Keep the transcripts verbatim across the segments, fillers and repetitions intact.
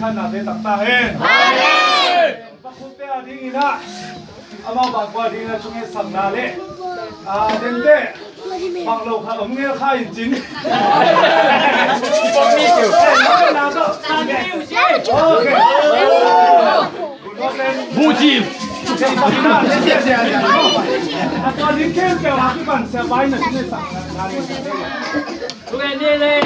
Nate taktak hen. Amen. Pakhupte a dingin ah, amau bangkua dingin ah thunget sakna le, ah, dente bang lo khat om ngel kha in cin. Okay. Buci. A tua ding khempeuh a kipan sia pai na thunget sakna le.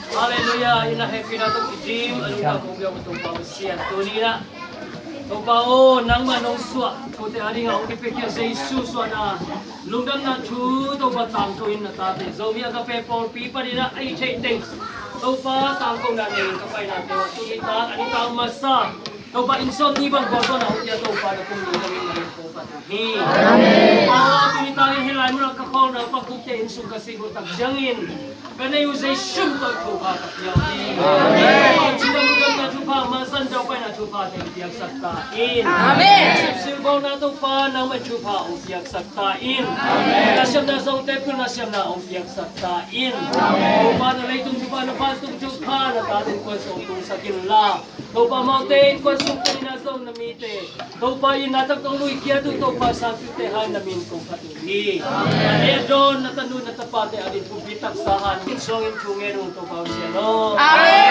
Halleluiah, inn a hehpihna tawh kidim, a lungdam kong biak uh Topa Pasian, tuni-in ah, Topa aw, nangmah nong suah, kote a dingah hong kipiakhia Jesu suahna, lungdamna thu Topa tangko in na tate Zomi Agape pawlpi panin ah a hih theih teng Topa tangkona nei in ka painate uh, tuni tak a nitak masa Topa, inn sawmnih bang gualzawhna hong pia Topa, na kum lungdam in na min kong phat uh hi. Amen. Topa, tuni tak in hih lai munah ka khawlna pakhupte inn sung ka sik uh tak ciangin ka nei uh Jesu min tawh thupha ka pia uh hi. Amen. Cidam lungdamna thupha, masa daupaina thupha teng piaksak ta in. Amen. Sipsilh bawlna Topa, nangmah thupha hong piaksak ta in. Amen. Nasiamna zongte pilna siamna hong piaksak ta in. Amen. Topa, na leitung thupha, na vantung thupha na taten kuan sung tungsak inla, Topa, amaute innkuan sung panin a zong na mite, Topa, i na taktak luikhiat uh Topa, sangpilte hang na min kong phat uh hi. Na leh dawn, na tanu na tapate a din pumpi taksa hangin suangin thu ngen uh Topa Pasian aw. Amen.